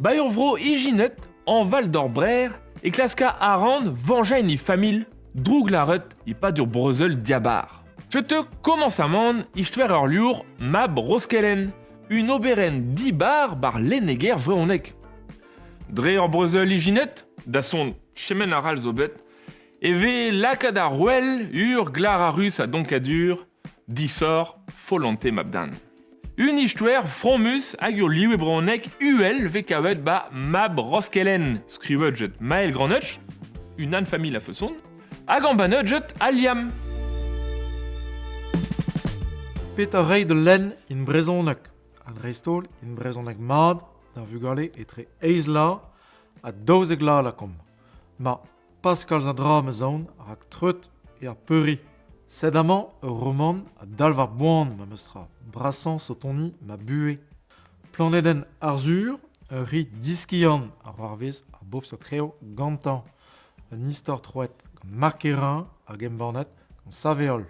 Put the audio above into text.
Ba ur vro ijinet, añval d'hor brer, e klaska arc'hant vañjañ he familh, drouglaret e-pad ur brezel diabar. Setu komañsamant istoer ur liour Mab Roskelenn, un oberenn dibar bar lenneger vrezhonek. Dre ur brezel ijinet, da son chemenn arall zo bet, e vez lakaet ar ouel ur glararus a donkadur disoc'h follante mab-den. Un istoer fromus hag ur liv e brezhoneg uhel vez kavet ba Mab Roskelenn, skrivet get Mael Graneuch, unan familh a-feson, hag embannet get Al Liamm. Petra reiñ da lenn in brezhoneg ha dreist-holl in brezhoneg mat d'ar vugale etre eizh vloaz ha 12 vloaz lakaomp. Ma pas kalz a dra 'm eus aon rak treut eo ar peuriñ. Sed amañ ur romant a dalv ar boan memes tra, brasañ sotoni ma buhez. Planedenn Arzhur, ur ri diskiant a c'hoarvez a bop seurt traoù gantañ. Un istor troet gant Marc Guérin hag embannet gant Saveol.